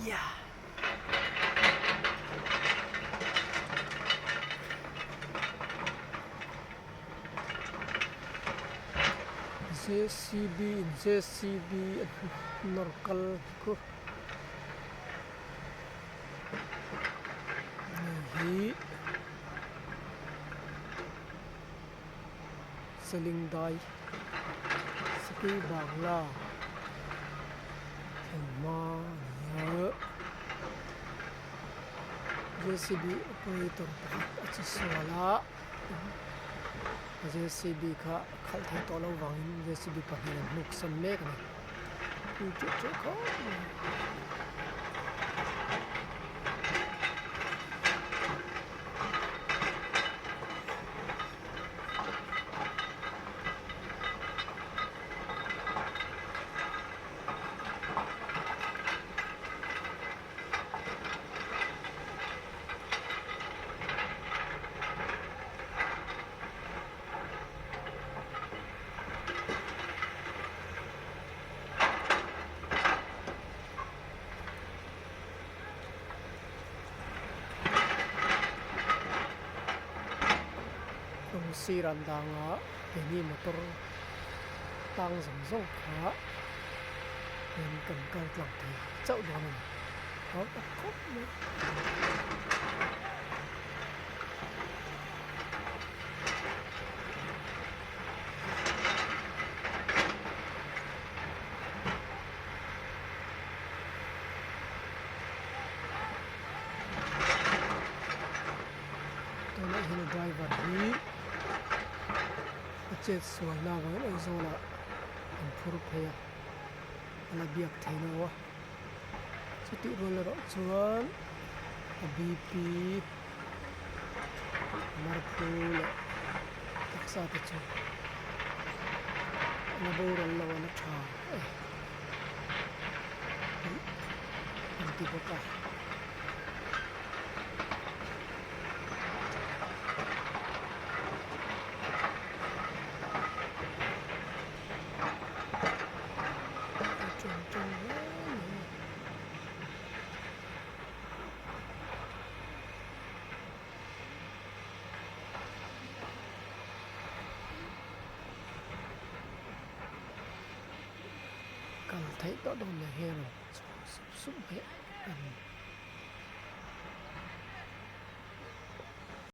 Yeah. Jcb in jcb a nawr kal khu hei hi seling dai sakei bangla thlenhma a ni a jcb operator pakhat a che sual a. Jcb kha a khalh theih tawh loh vangin jcb pahnih an hnuk sawn mek a ni pui teuh teuh khawp mai. Kawng sir an dang a keini motor tang zawng zawng kha hian kan kal tlang thei chauh dawn a ni hau tak khawp mai. Tunah hian a driver hi a chet sual na avangin Aizawl ah an phur phei a a la biak thei lo a chutih rual erawh chuan a bp marphu leh taksa te chu a la boral lo a la tha e tih an ti bawk a. Kal theih tawh dawn leh heng sup sup mai a ni.